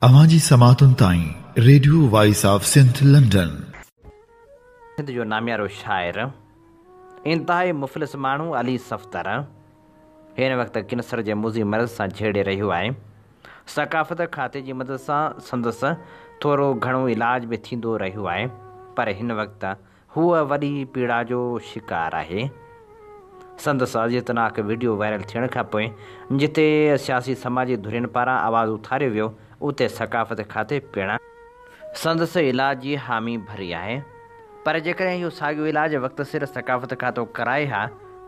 اوهان جي سماعتن تائين radio voice of Sindh London. Sindh جو ناميارو شاعر، انتهائي مفلس ماڻهو علي صفدر هن وقت ڪينسر جي موذي مرض سان جهيڙي رهيو آهي. ثقافت کاتي جي مدد سان سندس ٿورو گهڻو علاج به ٿيندو رهيو آهي پر هن وقت هو وڏي پيڙا جو شڪار آهي. سندس اذيتناڪ وڊيو وائرل ٿيڻ کانپوء جتي سياسي سماجي ڌرين پاران آواز اٿاريو ويو اتي ثقافت کاتي پڻ سندس علاج جي حامي ڀري آهي پر جيڪڏهن اهو ساڳيو علاج وقت سر ثقافت کاتو ڪرائي ها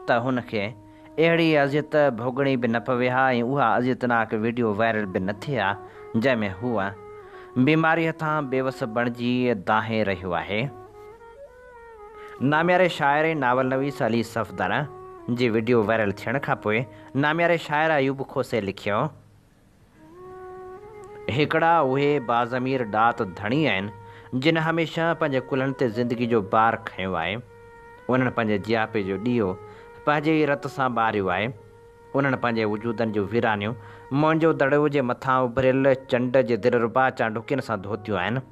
ته هن کي اهڙي اذيت ڀوڳڻي به نه پوي ها ۽ اها اذيتناڪ وڊيو وائرل به نه ٿئي ها جنهن ۾ هو بيماري هٿان بيوس بڻجي دانهين رهيو آهي. نامياري شاعر ۽ ناول نويس علي صفدر جي وڊيو وائرل ٿيڻ کانپوء نامياري شاعر ايوب کوسي لکيو، هڪڙا اهي باضمير ڏات ڌڻي آهن، جن هميشه پنهنجي ڪلهن تي زندگي جو بار کنيو آهي. انهن پنهنجي جياپي جو ڏيئو پنهنجي ئي رت سان ٻاريو آهي. انهن پنهنجي وجودن جون ويرانيون موئن جو دڙو جي مٿان اڀريل چنڊ جي دلربا چانڊوڪين سان ڌوتيون آهن.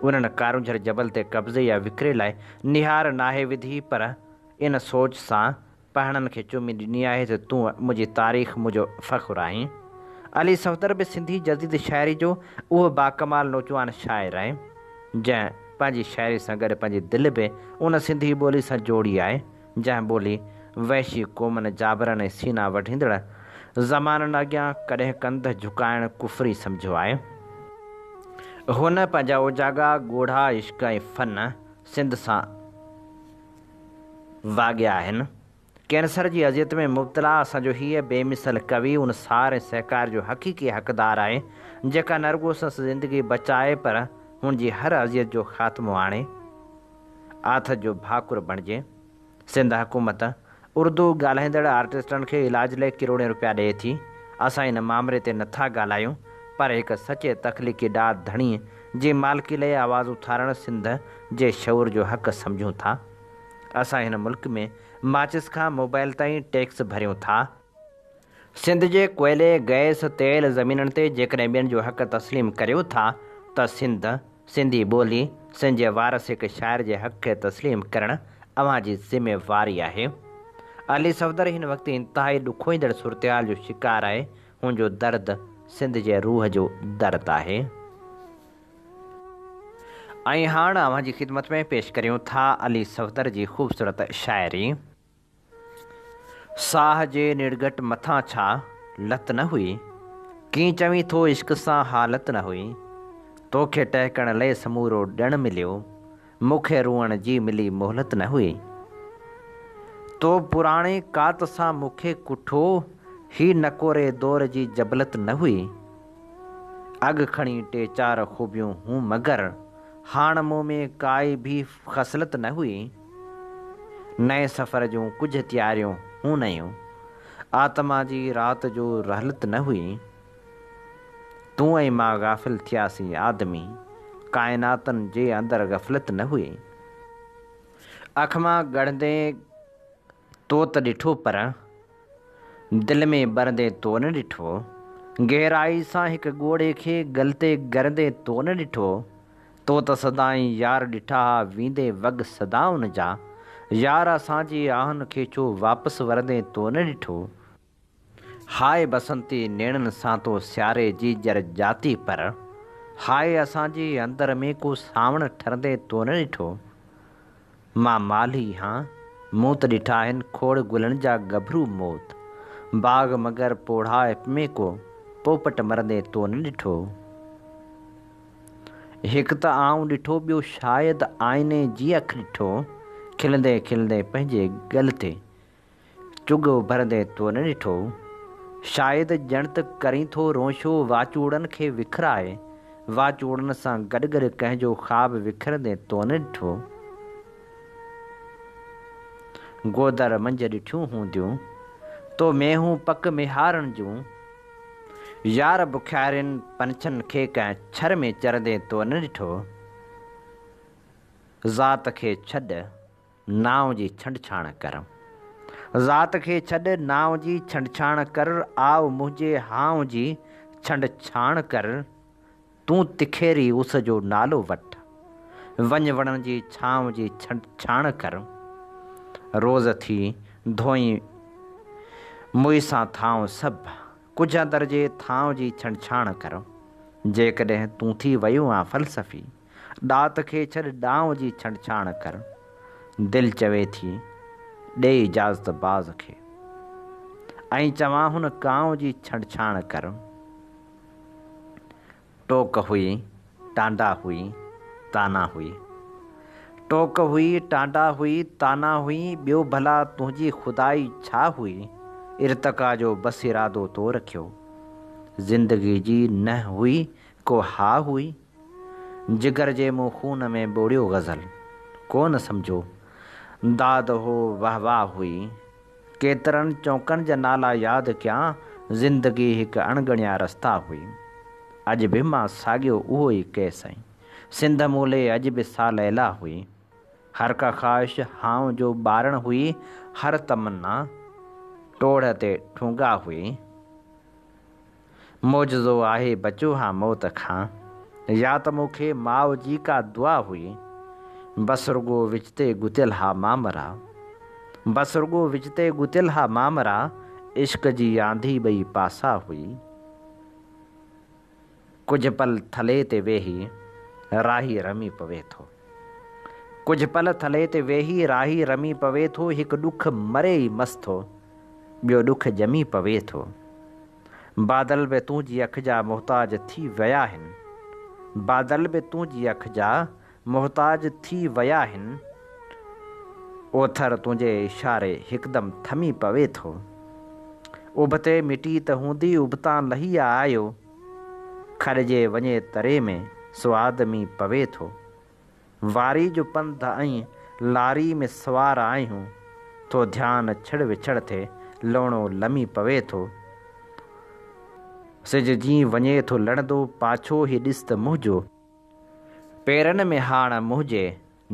انهن ڪارونجهر جبل تي قبضي يا وڪري لاء نهار ناهي وڌي پر ان سوچ سان پهڻن کي چمي ڏني آهي ته تون منهنجي تاريخ منهنجو فخر آهين. علي صفدر به سنڌي جديد شاعري جو اهو باڪمال نوجوان شاعر آهي جنهن پنهنجي شاعري سان گڏ پنهنجي دل به ان سنڌي ٻولي سان جوڙي آهي جنهن ٻولي وحشي قومن، جابرن ۽ سينا وڍيندڙ زمانن اڳيان ڪڏهن ڪنڌ جهڪائڻ ڪفري سمجهيو آهي. هن پنهنجا اوجاڳا، ڳوڙها، عشق ۽ فن سنڌ سان واڳيا آهن. ڪينسر جي اذيت ۾ مبتلا اسان جو هيء بي مثل ڪوي ان سار ۽ سهڪار جو حقيقي حقدار آهي، جيڪا نه رڳو سندس زندگي بچائي پر هن جي هر اذيت جو خاتمو آڻي. آٿت جو ڀاڪر بڻجي. سنڌ حڪومت اردو ڳالهائيندڙ آرٽسٽن کي علاج لئه ڪروڙين روپيا ڏئي ٿي. اسان ان مامري تي نٿا ڳالهايون پر هڪ سچي تخليقي ڏات ڌڻي جي مالڪي لئه آواز اٿارڻ سنڌ جي شعور جو حق سمجهون ٿا. اسان هن ملڪ ۾ ماچس کان موبائل تائين ٽيڪس ڀريون ٿا. سنڌ جي ڪوئلي، گئس، تيل، زمينن تي جيڪڏهن ٻين جو حق تسليم ڪريو ٿا ته سنڌ، سنڌي ٻولي، سنڌ جي وارث هڪ شاعر جي حق کي تسليم ڪرڻ اوهان جي ذميواري آهي. علي صفدر هن وقت انتهائي ڏکوئيندڙ صورتحال جو شڪار آهي، هن جو درد سنڌ جي روح جو درد آهي. ۽ هاڻ اوهان جي خدمت ۾ پيش ڪريون ٿا علي صفدر جي خوبصورت شاعري. ساهه جي نڙگهٽ مٿان ڇا لت نه هئي؟ ڪيئن چوين ٿو عشق سان حالت نه هئي؟ توکي ٽهڪڻ لئه سمورو ڏڻ مليو، مون کي روئڻ جي ملي مهلت نه هئي. تو پراڻي ڪات سان مون کي ڪٺو، هي نڪوري دور جي جبلت نه هئي. اڳ کڻي ٽي چار خوبيون هون مگر، هاڻ مون ۾ ڪائي ڀي خصلت نه هئي. نئين سفر جون ڪجهه تياريون هون نيون. آتما جي رات جو رحلت نه هئي. تون ۽ مان غافل ٿياسين آدمي. ڪائناتن جي اندر غفلت نه هئي. اک مان ڳڙندي تو ته ڏٺو پر. دل ۾ ٻرندي تو نه ڏٺو. گهرائي سان هڪ ڳوڙهي کي ڳل تي ڳرندي تو نه ڏٺو. تو ته سدائين يار ڏٺا ها ويندي وڳ صدائن جا يار اسان جي آهن کي ڇو واپس ورندي تو نه ڏٺو. هاء بسنتي نيڻن سان تو سياري جي ڄر ڄاتي پر هاء اسان جي اندر ۾ ڪو سانوڻ ٺرندي تو نه ڏٺو. مان مالهي هان مون ته ڏٺا آهن کوڙ گلن جا ڳڀرو موت باغ مگر پوڙهائپ ۾ ڪو پوپٽ مرندي تو نه ڏٺو. هڪ ته آئون ڏٺو ٻيو شايد آئيني جي اک ڏٺو کلندي کلندي پنهنجي ڳل تي چگهه اڀرندي تو نه ڏٺو شايد ڄڻ ته ڪرين ٿو رونشو واچوڙن کي وکرائي واچوڙن سان گڏ گڏ ڪنهن جو خواب وکرندي تو نه ڏٺو گودر منجهه ڏٺيون هونديون تو مينهون پڪ ميهارن جون. يار بکيارين پنڇين کي ڪنهن ڇر ۾ چرندي تو نه ڏٺو؟ ذات کي ڇڏ، نانء جي ڇنڊڇاڻ ڪر. ذات کي ڇڏ، نانء جي ڇنڊڇاڻ ڪر، آء منهنجي هانء جي ڇنڊڇاڻ ڪر. تون تکيري اس جو نالو وٺ. وڃ وڻن جي ڇانو جي ڇاڻ ڪر. روز ٿي ڌوئين مئي سان ٿانء سڀ. ڪجهه اندر جي ٿانء جي ڇنڊڇاڻ ڪر. جيڪڏهن تون ٿي ويو آن فلسفي. ڏات کي ڇڏ ڏانء جي ڇنڊڇاڻ ڪر. دل چوي ٿي ڏي اجازت باز کي. ۽ چوان هن ڪانء جي ڇنڊڇاڻ ڪر. ٽوڪ هئي، ٽانڊا هئي، طعنا هئي. ٽوڪ هئي، ٽانڊا هئي، طعنا هئي، ٻيو ڀلا تنهنجي خدائي ڇا هئي؟ ارتقا جو بس ارادو تو رکيو. زندگي جي نه هئي ڪو ها هئي. جگر جي مون خون ۾ ٻوڙيو غزل. ڪو نه سمجهيو داد هو واه واه هئي. ڪيترن چونڪن جا نالا ياد ڪيان، زندگي هڪ اڻڳڻيا رستا هئي. اڄ به مان ساڳيو اهو ئي قيس ۽ سنڌ مون لئي اڄ به سا ليلا هئي. هر ڪا خواهش هانء جو ٻارڻ هئي، هر تمنا ٽوڙهه تي ٺونگا هئي. معجزو آهي بچيو هان موت کان، يا ته مون کي ماء جي ڪا دعا هئي. بس رڳو وچ تي ڳتيل ها مامرا. بس رڳو وچ تي ڳتيل ها مامرا، عشق جي آنڌي ٻئي پاسا هئي. ڪجهه پل ٿلهي تي ويهي راهي رمي پوي ٿو. ڪجهه پل ٿلهي تي ويهي راهي رمي پوي ٿو هڪ ڏک مري ئي مس ٿو ٻيو ڏک ڄمي پوي ٿو. بادل به تنهنجي اک جا محتاج ٿي ويا هن بادل به تنهنجي اک جا محتاج ٿي ويا هن. اوٿر تنهنجي اشاري هڪدم ٿمي پوي ٿو. اڀ تي مٽي ته هوندي اڀ تان لهي آ آيو. کڏجي وڃي تري ۾ سو آدمي پوي ٿو. واري جو پنڌ ۽ لاري ۾ سوار آهيون. ٿو ڌيان ڇڙ وڇڙ ٿئي لوڻو لمي پوي ٿو. سج جيئن وڃي ٿو لڙندو پاڇو هي ڏس ته منهنجو. پيرن ۾ هاڻ منهنجي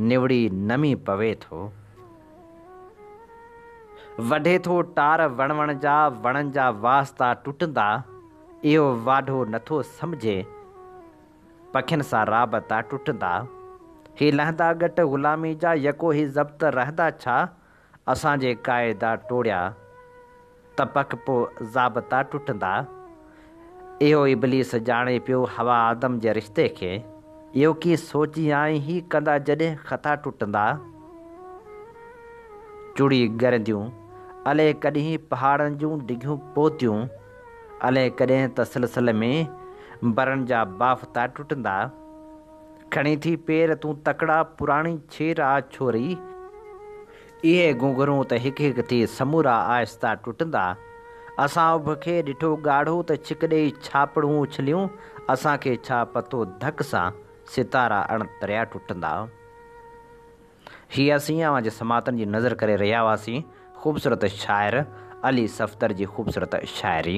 نوڙي نمي پوي ٿو. وڍي ٿو ٽار وڻ وڻ جا، وڻن جا واسطا ٽٽندا، اهو واڍو نٿو سمجهي، پکين سان رابطا ٽٽندا. هي لهندا ڳٽ غلامي جا، يڪو هي ضبط رهندا ڇا؟ اسان جي قاعدا ٽوڙيا ته پڪ پو ضابطا ٽٽندا. اهو ابليس ڄاڻي پيو حوا آدم جي رشتي کي. اهو ڪي سوچيائين هي ڪندا جڏهن خطا ٽٽندا. چڙي ڳرنديون الئي ڪڏهن پهاڙن جون ڊگهيون پوتيون. الئي ڪڏهن ته سلسلي ۾ برن جا بافتا ٽٽندا. کڻي ٿي پير تون تڪڙا پراڻي ڇير آ ڇوري. اهي گهنگهرو ته هڪ هڪ ٿي سمورا آهستا ٽٽندا. اسان اڀ کي ڏٺو ڳاڙهو ته ڇڪ ڏيئي ڇاپڙون اڇليون، اسان کي ڇا پتو ڌڪ سان ستارا اڻ تريا ٽٽندا. هي اسين اوهان جي سماعتن جي نذر ڪري رهيا هئاسين خوبصورت شاعر علي صفدر جي خوبصورت شاعري.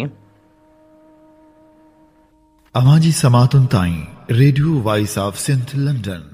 اوهان جي سماعتن تائين radio voice of Sindh London.